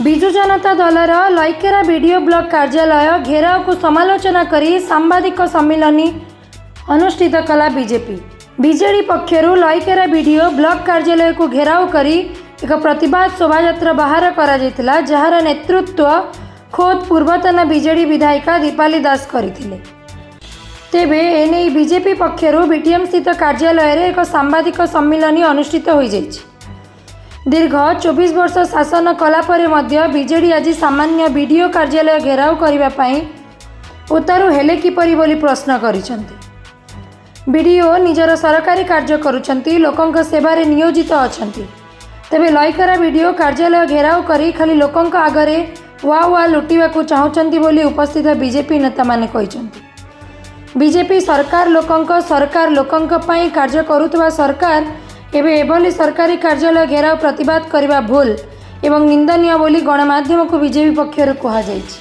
ବିଜୁ ଜନତା ଦଳର Laikera BDO block କାର୍ଯ୍ୟାଳୟ ଘେରାଉକୁ ସମାଲୋଚନା କରି ସାମ୍ବାଦିକ ସମ୍ମିଳନୀ ଅନୁଷ୍ଠିତ କଲା ବିଜେପି। ବିଜେଡି ପକ୍ଷରୁ ଲଇକେରା ବିଡିଓ ବ୍ଲକ କାର୍ଯ୍ୟାଳୟକୁ ଘେରାଉ କରି ଏକ ପ୍ରତିବାଦ ଶୋଭାଯାତ୍ରା ବାହାର କରାଯାଇଥିଲା, ଯାହାର ନେତୃତ୍ୱ ଖୋଦ୍ ପୂର୍ବତନ ବିଜେଡି ବିଧାୟିକା ଦୀପାଲି ଦାସ କରିଥିଲେ। ତେବେ ଏନେଇ ବିଜେପି ପକ୍ଷରୁ ବିଟିଏମ୍ ସ୍ଥିତ କାର୍ଯ୍ୟାଳୟରେ ଏକ ସାମ୍ବାଦିକ ସମ୍ମିଳନୀ ଅନୁଷ୍ଠିତ ହୋଇଯାଇଛି। ଦୀର୍ଘ 24 ବର୍ଷ ଶାସନ କଲା ପରେ ମଧ୍ୟ ବିଜେଡି ଆଜି ସାମାନ୍ୟ ବିଡିଓ କାର୍ଯ୍ୟାଳୟ ଘେରାଉ କରିବା ପାଇଁ ଉତାରୁ ହେଲେ କିପରି ବୋଲି ପ୍ରଶ୍ନ କରିଛନ୍ତି। ବିଡିଓ ନିଜର ସରକାରୀ କାର୍ଯ୍ୟ କରୁଛନ୍ତି, ଲୋକଙ୍କ ସେବାରେ ନିୟୋଜିତ ଅଛନ୍ତି। ତେବେ ଲଇକେରା ବିଡିଓ କାର୍ଯ୍ୟାଳୟ ଘେରାଉ କରି ଖାଲି ଲୋକଙ୍କ ଆଗରେ ୱା ୱା ଲୁଟିବାକୁ ଚାହୁଁଛନ୍ତି ବୋଲି ଉପସ୍ଥିତ ବିଜେପି ନେତାମାନେ କହିଛନ୍ତି। ବିଜେପି ସରକାର ଲୋକଙ୍କ ସରକାର, ଲୋକଙ୍କ ପାଇଁ କାର୍ଯ୍ୟ କରୁଥିବା ସରକାର ଏବେ ଏଭଳି ସରକାରୀ କାର୍ଯ୍ୟାଳୟ ଘେରାଉ ପ୍ରତିବାଦ କରିବା ଭୁଲ ଏବଂ ନିନ୍ଦନୀୟ ବୋଲି ଗଣମାଧ୍ୟମକୁ ବିଜେପି ପକ୍ଷରୁ କୁହାଯାଇଛି।